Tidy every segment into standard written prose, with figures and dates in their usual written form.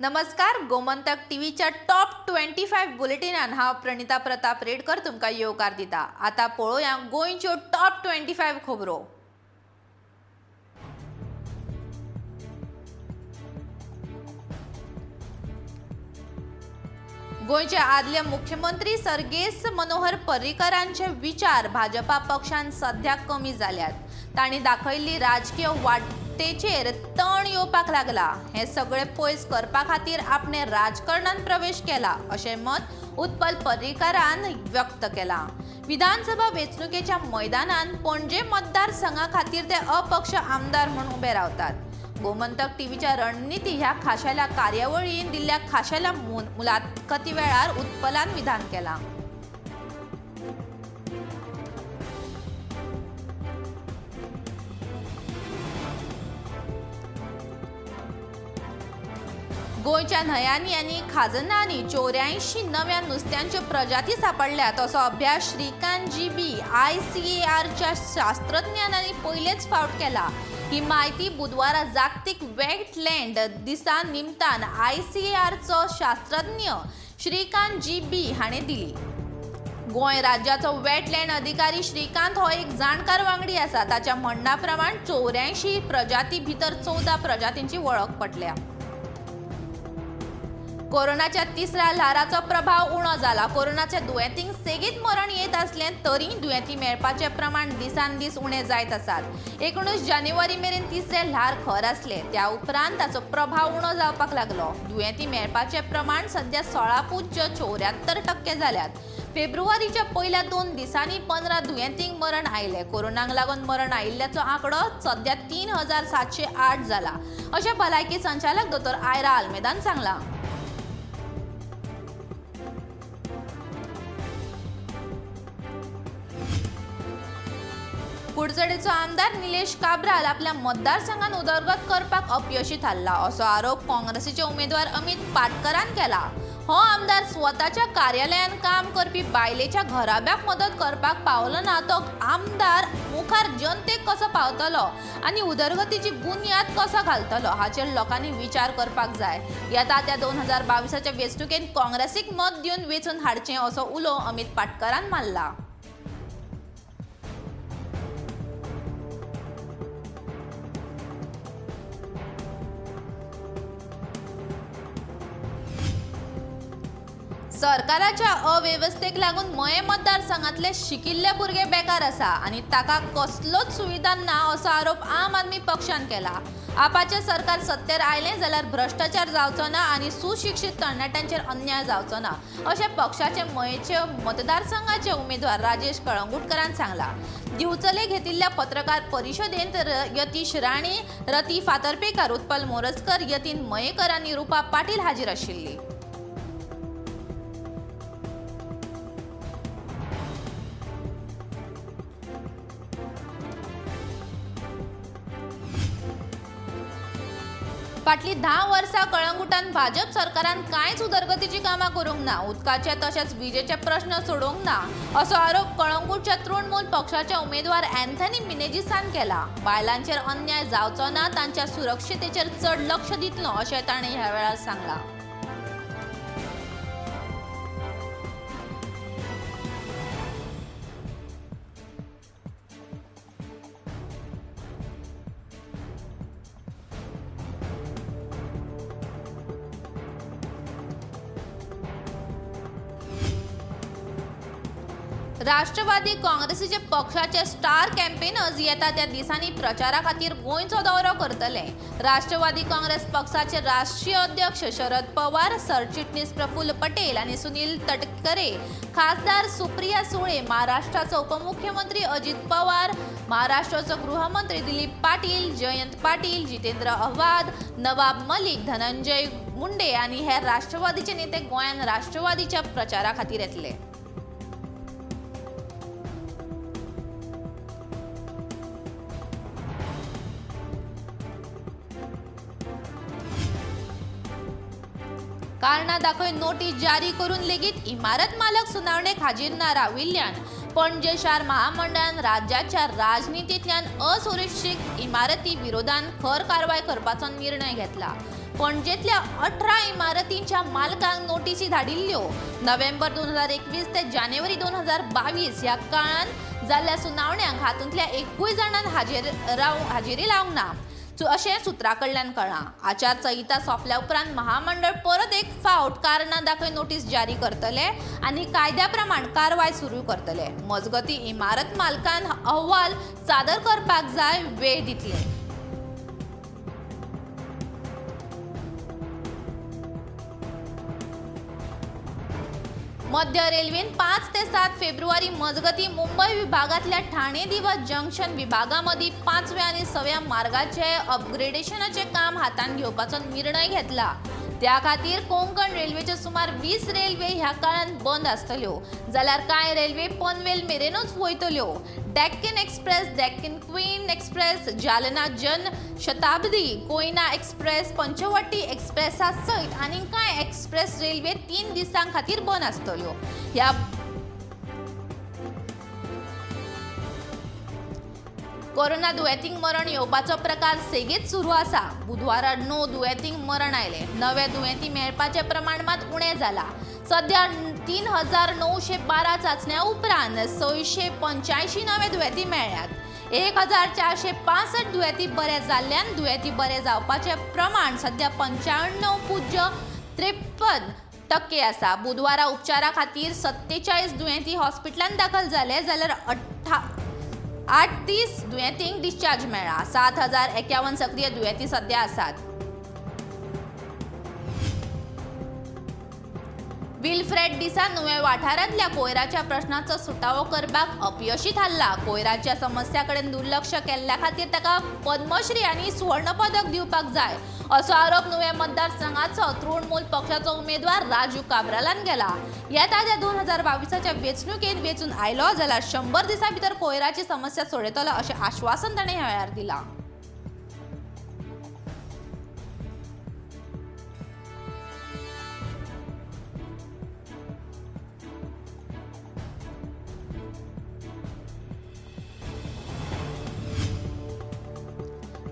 नमस्कार, गोमंतक टीव्हीच्या टॉप 25 बुलेटिनान हांव प्रणिता प्रताप रेडकर तुमकां येवकार दिता. आतां पळोवया गोंयच्यो टॉप 25 खबरो. गोंयचे आदले मुख्यमंत्री सर्गेस्त मनोहर पर्रीकरांचे विचार भाजपा पक्षान सध्या कमी जाल्यात. तांणी दाखयल्ली राजकीय वाटेचेर तण येवपाक लागला. हें सगळें पयस करपा खातीर आपणे राजकारणान प्रवेश केला अशें मत उत्पल पर्रीकरान व्यक्त केलां. विधानसभा वेंचणुकेच्या मैदानान पणजे मतदारसंघा खातीर ते अपक्ष आमदार म्हूण उबे रावतात. गोमंतक टीव्हीच्या रणनिती ह्या खाशेल्या कार्यावळीन दिल्ल्या खाशेल्या मुलाखती वेळार उत्पलान विधान केलां. गोंयच्या न्हंयांनी आनी खाजनांनी 84 नव्या नुस्त्यांच्यो प्रजाती सांपडल्यात असो अभ्यास श्रीकांत जीबी ICARच्या शास्त्रज्ञांनी पयलेच फावट केला. ही म्हायती बुधवारा जागतीक वेटलँड दिसा निमतान ICARचो शास्त्रज्ञ श्रीकांत जीबी हाणें दिली. गोंय राज्याचो वेटलँड अधिकारी श्रीकांत हो एक जाणकार वांगडी आसा. ताच्या म्हणण्या प्रमाण 84 प्रजाती भितर 14 प्रजातींची वळख पटल्या. कोरोनाच्या तिसऱ्या ल्हाराचो प्रभाव उणो जाला. कोरोनाच्या दुयेंतींक सेगीत मरण येत आसलें तरी दुयेंती मेळपाचें प्रमाण दिसान दीस उणें जायत आसात. 19 जानेवारी मेरेन तिसरें ल्हार खर आसलें, त्या उपरांत ताचो प्रभाव उणो जावपाक लागलो. दुयेंती मेळपाचें प्रमाण सध्या 16.74% जाल्यात. फेब्रुवारीच्या पयल्या 2 दिसांनी 15 दुयेंतींक मरण आयलें. कोरोनाक लागून मरण आयिल्ल्याचो आंकडो सध्या 3708 जाला अशें भलायकी संचालक दोतोर आयरा आल्मेदान सांगलां. कुडचडेचो आमदार निलेश काब्राल आपल्या मतदारसंघात उदरगत करपाक अपयशी थारला असो आरोप काँग्रेसीचे उमेदवार अमित पाटकरान केला. हो आमदार स्वताच्या कार्यालयान काम करपी बायलेच्या घराब्याक मदत करपाक पावलो ना तो आमदार मुखार जनतेक कसो पावतलो आनी उदरगतीची बुन्याद कसो घालतलो हाचेर लोकांनी विचार करपाक जाय. येता त्या 2022 वेंचणुकेंत काँग्रेसीक मत दिवन वेंचून हाडचें असो उलो अमित पाटकरान मारला. सरकाराच्या अवेवस्थेक लागून मये मतदारसंघातले शिकिल्ले भुरगे बेकार आसा आनी ताका कसलोच सुविधा ना असो आरोप आम आदमी पक्षान केला. आपाचें सरकार सत्तेर आयलें जाल्यार भ्रश्टाचार जावचो ना आनी सुशिक्षीत तरणाट्यांचेर अन्याय जावचो ना अशें पक्षाचे मयेचे मतदारसंघाचे उमेदवार राजेश कळंगुटकरान सांगला. दिवचले घेतिल्ल्या पत्रकार परिशदेंत यतीश राणे, रती फातर्पेकर, उत्पल मोरजकर, यतीन मयेकर आनी रुपा पाटील हाजीर आशिल्ली. फाटलीं 10 वर्सां कळंगुटान भाजप सरकारान कांयच उदरगतीची कामां करूंक ना, उदकाचे तशेंच विजेचे प्रश्न सोडोवंक ना असो आरोप कळंगूटच्या तृणमूल पक्षाचे उमेदवार अँथनी मिनेजिसान केला. बायलांचेर अन्याय जावचो ना, तांच्या सुरक्षतेचेर चड लक्ष दितलो अशें ताणें ह्या वेळार सांगलां. राष्ट्रवादी काँग्रेसीचे पक्षाचे स्टार कॅम्पेनर्स येता त्या दिसांनी प्रचारा खातीर गोंयचो दौरो करतले. राष्ट्रवादी काँग्रेस पक्षाचे राष्ट्रीय अध्यक्ष शरद पवार, सरचिटणीस प्रफुल्ल पटेल आनी सुनील तटकरे, खासदार सुप्रिया सुळे, महाराष्ट्राचो उपमुख्यमंत्री अजित पवार, महाराष्ट्राचो गृहमंत्री दिलीप पाटील, जयंत पाटील, जितेंद्र आव्हाड, नवाब मलिक, धनंजय मुंडे आनी हेर राष्ट्रवादीचे नेते गोंयांत राष्ट्रवादीच्या प्रचारा खातीर येतले. कारणां दाखय नोटीस जारी करून लेगीत इमारत मालक सुनावणेक हाजीर ना राविल्ल्यान पणजे शार महामंडळान राज्याच्या राजनितींतल्यान असुरक्षीत इमारती विरोधान खर कारवाय करपाचो निर्णय घेतला. पणजेतल्या 18 इमारतींच्या मालकांक नोटीसी धाडिल्ल्यो. नोव्हेंबर 2021 ते जानेवारी 2022 ह्या काळांत जाल्ल्या सुनावण्यांक हातूंतल्या एकूय जाणान हाजेरी लावंक ना अशें सुत्रा कडल्यान कळ्ळां. आचारसंहिता सोंपल्या उपरांत महामंडळ परत एक फावट कारणां दाखय नोटीस जारी करतले आनी कायद्या प्रमाण कारवाय सुरू करतले. मजगतीं इमारत मालकान अहवाल सादर करपाक जाय वेळ दितले. मध्य रेल्वेन 5 ते 7 फेब्रुवारी मजगती मुंबय विभागांतल्या ठाणे दिवा जंक्शन विभागामदीं 5व्या आनी 6व्या मार्गाचे अपग्रेडेशनाचें काम हातांत घेवपाचो निर्णय घेतला. त्या खातीर कोंकण रेल्वेच्यो सुमार 20 रेल्वे ह्या काळांत बंद आसतल्यो, जाल्यार कांय रेल्वे पनवेल मेरेनूच वयतल्यो. Deccan express, Deccan queen express, Jalna Jan Shatabdi, Koyna express, Panchavati एक्सप्रेसा सयत आनी कांय एक्सप्रेस रेल्वे 3 दिसां खातीर बंद आसतल्यो. ह्या कोरोना दुयेंतींक मरण येवपाचो प्रकार सेगीत सुरू आसा. बुधवारा 9 दुयेंतींक मरण आयलें. नवे दुयेंती मेळपाचें प्रमाण मात उणें जालां. सध्या 3912 चांचण्या उपरांत 685 नवे दुयेंती मेळ्ळ्यात. 1465 दुयेंती बरे जाल्ल्यान दुयेंती बरे जावपाचें प्रमाण सध्या 95.53% आसा. बुधवारा उपचारा खातीर 47 दुयेंती हॉस्पिटलांत दाखल जाले, जाल्यार 38 दुयेंतींक डिस्चार्ज मेळ्ळा. 7051 सक्रीय दुयेंती सध्या आसात. विल्फ्रेड डिसा नुवें वाठारांतल्या कोयराच्या प्रश्नाचो सुटावो करपाक अपयशी थारला. कोयराच्या समस्या कडेन दुर्लक्ष केल्ल्या खातीर ताका पद्मश्री आनी सुवर्ण पदक दिवपाक जाय असो आरोप नुवें मतदारसंघाचो तृणमूल पक्षाचो उमेदवार राजू काब्रालान केला. येता त्या 2022च्या वेंचणुकेंत वेंचून आयलो जाल्यार 100 दिसां भितर कोयराची समस्या सोडयतलो अशें आश्वासन ताणें ह्या वेळार दिलां.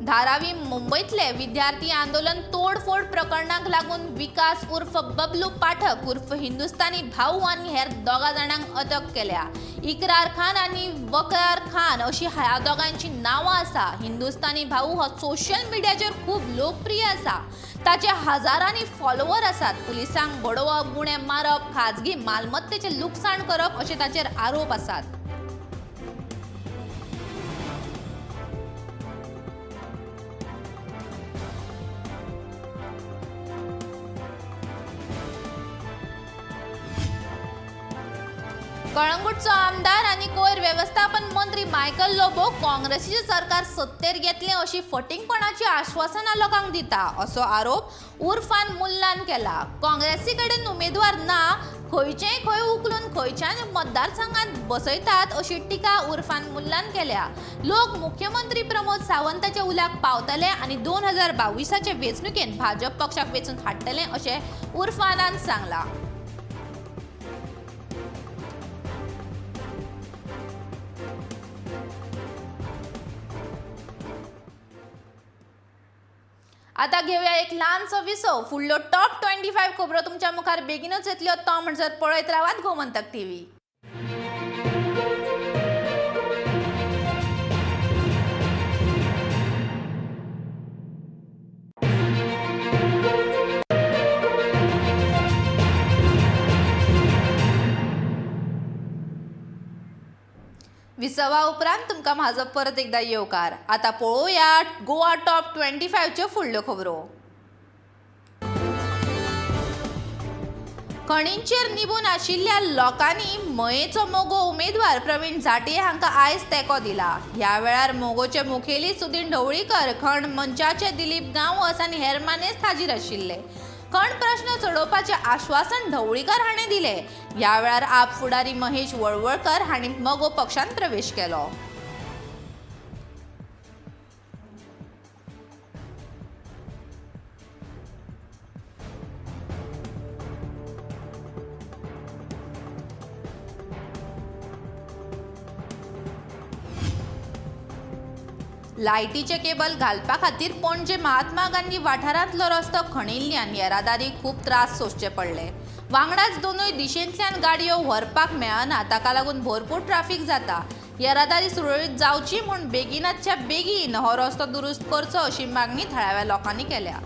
धारावी मुंबईतले विद्यार्थी आंदोलन तोडफोड प्रकरणाक लागून विकास उर्फ बबलू पाठक उर्फ हिंदुस्तानी भाऊ आनी हेर 2 जाणांक अटक केल्या. इकरार खान आनी वकार खान अशी ह्या दोगांची नांवां आसा. हिंदुस्तानी भाऊ हो सोशल मिडियाचेर खूब लोकप्रिय आसा. ताचे हजारांनी फॉलोवर आसात. पुलिसांक बडोवप, गुणे मारप, खाजगी मालमत्तेचें लुकसाण करप अशे ताचेर आरोप आसात. कळंगूटचो आमदार आनी कोयर वेवस्थापन मंत्री मायकल लोबो काँग्रेसीचें सरकार सत्तेर घेतलें अशी फटींगपणाची आश्वासनां लोकांक दिता असो आरोप उर्फान मुल्लान केला. काँग्रेसी कडेन उमेदवार ना, खंयचेय खंय उखलून खंयच्यान मतदारसंघात बसयतात अशी टिका उर्फान मुल्लान केल्या. लोक मुख्यमंत्री प्रमोद सावंताच्या उल्याक पावतले आनी 2022चे वेंचणुकेंत भाजप पक्षाक वेंचून हाडटले अशें उर्फानान सांगलां. आता घेऊया एक ल्हानसो विसव. फुडल्यो टॉप 25 खबरो तुमच्या मुखार बेगीनूच येतल्यो, तो म्हणसर पळयत रावात गोमंतक टीव्ही. विसवा उपरांत तुमकां म्हाजो परत एकदा येवकार. आतां पळोवया गोवा टॉप 25च्यो फुडल्यो खबरो. खणींचेर निबून आशिल्ल्या लोकांनी मयेचो मोगो उमेदवार प्रवीण झांट्ये हांकां आयज तेंको दिला. ह्या वेळार मोगोचे मुखेली सुदीन ढवळीकर, खण मंचाचे दिलीप गांवस आनी हेर मानेस्त हाजीर आशिल्ले. खण प्रश्न सोडोवपाचें आश्वासन ढवळीकर हाणें दिलें. ह्या वेळार आप फुडारी महेश वळवळकर हांणी मगो पक्षांत प्रवेश केलो. लायटीचे केबल घालपा खातीर पणजे महात्मा गांधी वाठारांतलो रस्तो खणिल्ल्यान येरादारीक खूब त्रास सोंसचे पडले. वांगडाच दोनूय दिशेंतल्यान गाडयो व्हरपाक मेळना, ताका लागून भरपूर ट्राफीक जाता. येरादारी सुरळीत जावची म्हूण बेगिनातच्या बेगीन हो रस्तो दुरुस्त करचो अशी मागणी थळाव्या लोकांनी केल्या.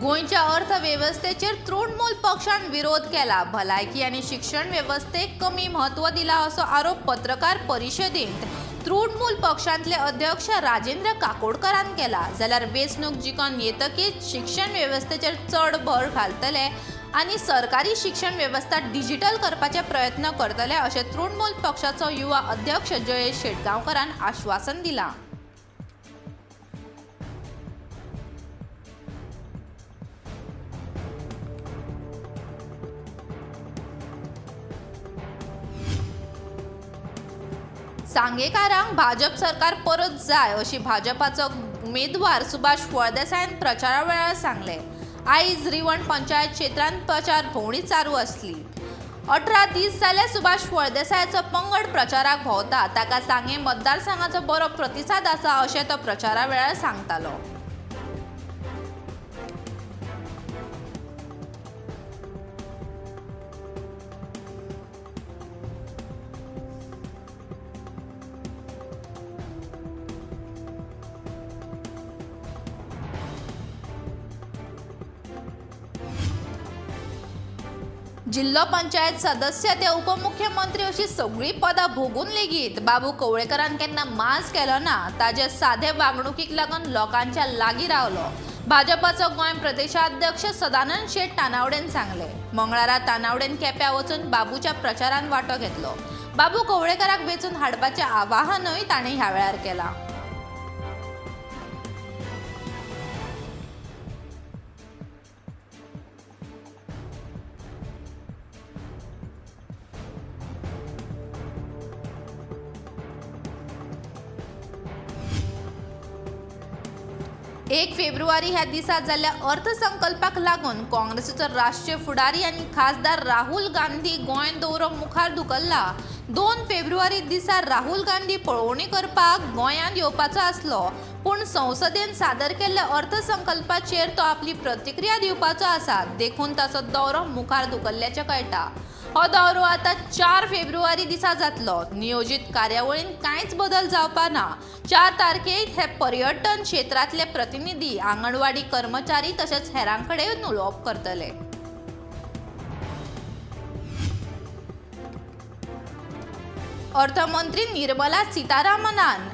गोंयच्या अर्थवेवस्थेचेर तृणमूल पक्षान विरोध केला. भलायकी आनी शिक्षण वेवस्थेक कमी म्हत्व दिला असो आरोप पत्रकार परिशदेंत तृणमूल पक्षांतले अध्यक्ष राजेंद्र काकोडकरान केला. जाल्यार वेंचणूक जिखून येतकीच शिक्षण वेवस्थेचेर चड भर घालतले आनी सरकारी शिक्षण वेवस्था डिजिटल करपाचे प्रयत्न करतले अशें तृणमूल पक्षाचो युवा अध्यक्ष जयेश शेटगांवकरान आश्वासन दिलां. सांगेकारांक भाजप सरकार परत जाय अशी भाजपाचो उमेदवार सुभाष फळदेसायान प्रचारा वेळार सांगलें. आयज रिवण पंचायत क्षेत्रांत प्रचार भोंवडी चालू आसली. 18 दीस जाले सुभाष फळदेसायाचो पंगड प्रचाराक भोंवता. ताका सांगे मतदारसंघाचो बरो प्रतिसाद आसा अशें तो प्रचारा वेळार सांगतालो. जिल्लो पंचायत सदस्य ते उपमुख्यमंत्री अशी सगळीं पदां भोगून लेगीत बाबू कवळेकरान केन्ना माज केलो ना. ताजे सादे वागणुकीक लागून लोकांच्या लागीं रावलो. भाजपाचो गोंय प्रदेशाध्यक्ष सदानंद शेट तानावडेन सांगलें. मंगळारा तानावडेन केप्यां वचून बाबूच्या प्रचारान वांटो घेतलो. बाबू कवळेकराक वेंचून हाडपाचें आवाहनूय ताणें ह्या वेळार केलां. एक फेब्रुवारी ह्या दिसा जाल्ल्या अर्थसंकल्पाक लागून काँग्रेसीचो राष्ट्रीय फुडारी आनी खासदार राहुल गांधी गोंय दौरो मुखार धुकल्ला. 2 फेब्रुवारी दिसा राहुल गांधी पळोवणी करपाक गोंयांत येवपाचो आसलो, पूण संसदेन सादर केल्ल्या अर्थसंकल्पाचेर तो आपली प्रतिक्रिया दिवपाचो आसा, देखून ताचो दौरो मुखार धुकल्ल्याचें कळटा. हो दौरो आतां 4 फेब्रुवारी दिसा जातलो. नियोजीत कार्यावळींत कांयच बदल जावपा ना. 4 तारखेक हे पर्यटन क्षेत्रांतले प्रतिनिधी, आंगणवाडी कर्मचारी तशेंच हेरां कडेन उलोवप करतले. अर्थमंत्री निर्मला सीतारामनान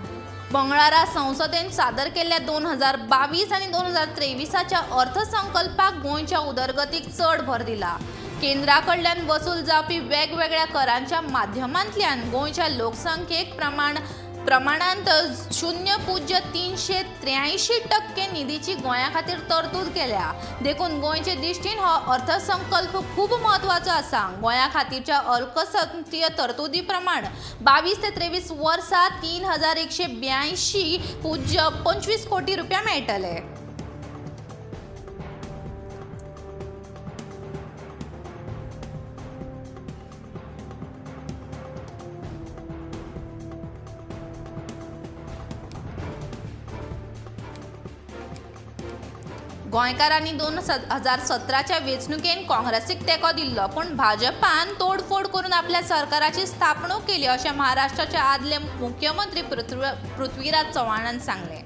मंगळारा संसदेन सादर केल्ल्या 2022 आनी 2023च्या अर्थसंकल्पाक गोंयच्या उदरगतीक चड भर दिला. केंद्रा कडल्यान वसूल जावपी वेगवेगळ्या करांच्या माध्यमांतल्यान गोंयच्या लोकसंख्येक प्रमाणांत 0.383% निधीची गोंया खातीर तरतूद केल्या. देखून गोंयचे दृश्टीन हो अर्थसंकल्प खूब म्हत्वाचो आसा. गोंया खातीरच्या अर्थसंकल्पीय तरतुदी प्रमाण 22 ते 23 वर्सां 3182.25 कोटी रुपया मेळटले. गोंयकारांनी 2017च्या वेंचणुकेन काँग्रेसीक तेंको दिल्लो, पूण भाजपान तोडफोड करून आपल्या सरकाराची स्थापणूक केली अशें महाराष्ट्राचे आदले मुख्यमंत्री पृथ्वीराज चव्हाणान सांगलें.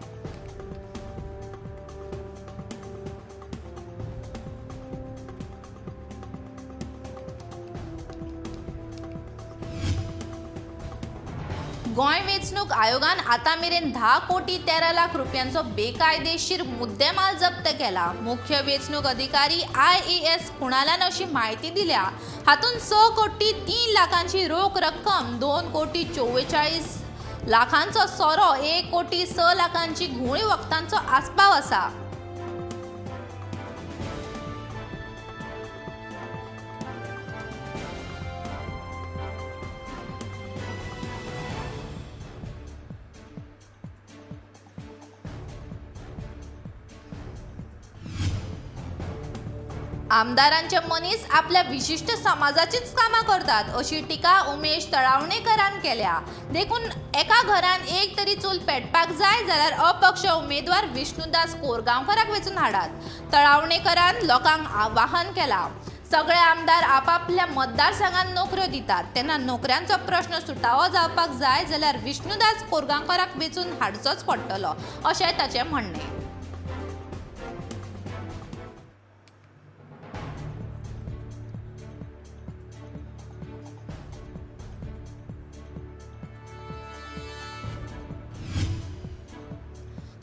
गोंय वेंचणूक आयोगान आतां मेरेन 10 कोटी 13 लाख रुपयांचो बेकायदेशीर मुद्देमाल जप्त केला. मुख्य वेंचणूक अधिकारी IAS कुणालान अशी म्हायती दिल्या. हातूंत 6 कोटी 3 लाखांची रोख रक्कम, 2 कोटी 44 लाखांचो सोरो, 1 कोटी 6 लाखांची घुंवळी वखदांचो आस्पाव आसा. आमदारांचे मनीस आपल्या विशिश्ट समाजाचीच कामां करतात अशी टिका उमेश तळावणेकरान केल्या. देखून एका घरान एक तरी चूल पेटपाक जाय जाल्यार अपक्ष उमेदवार विष्णुदास कोरगांवकराक वेंचून हाडात. तळावणेकरान लोकांक आवाहन केलां. सगळे आमदार आपापल्या मतदारसंघात नोकऱ्यो दितात तेन्ना नोकऱ्यांचो प्रश्न सुटावो जावपाक जाय जाल्यार विष्णुदास कोरगांवकराक वेंचून हाडचोच पडटलो अशें ताचें म्हणणें.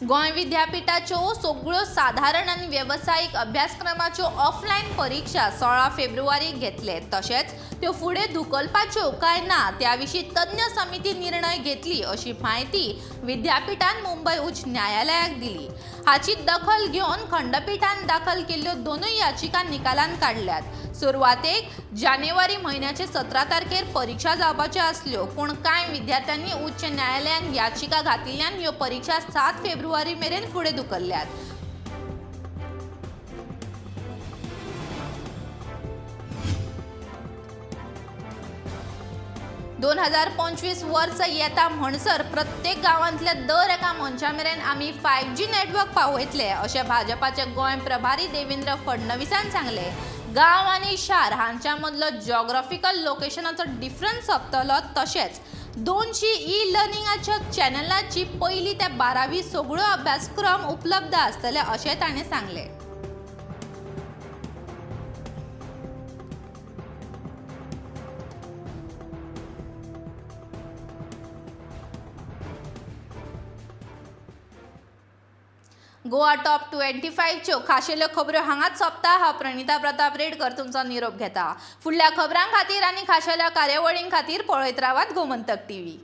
गोंय विद्यापीठाच्यो सगळ्यो साधारण आनी वेवसायीक अभ्यासक्रमाच्यो ऑफलायन परिक्षा 16 फेब्रुवारीक घेतले. तशेंच त्यो फुडें धुकलपाच्यो काय ना त्या विशीं तज्ञ समिती निर्णय घेतली अशी म्हायती विद्यापीठान मुंबय उच्च न्यायालयाक दिली. हाची दखल घेवन खंडपीठान दाखल केल्ल्यो दोनूय याचिका निकालान काडल्यात. सुरवातेक जानेवारी म्हयन्याचे 17 तारखेर परिक्षा जावपाच्यो आसल्यो, पूण कांय विद्यार्थ्यांनी उच्च न्यायालयान याचिका घातिल्ल्यान ह्यो परिक्षा 7 फेब्रुवारी मेरेन फुडें धुकल्ल्यात. 2025 वर्स येता म्हणसर प्रत्येक गांवांतल्या दर एका मनशा मेरेन आमी 5G network पावयतले अशें भाजपाचे गोंय प्रभारी देवेंद्र फडणवीसान सांगलें. गांव आनी शार हांच्या मदलो जिओग्राफिकल लोकेशनाचो डिफरन्स सोंपतलो. तशेंच 200 ई-लर्निंगाच्या चॅनलाची पयली ते 12वी सगळ्यो अभ्यासक्रम उपलब्ध आसतले अशें ताणें सांगलें. गोवा टॉप 25च्यो खाशेल्यो खबऱ्यो हांगाच सोंपता. हांव प्रणिता प्रताप रेडकर तुमचो निरोप घेता. फुडल्या खबरां खातीर आनी खाशेल्या कार्यावळीं खातीर पळयत रावात गोमंतक टीव्ही.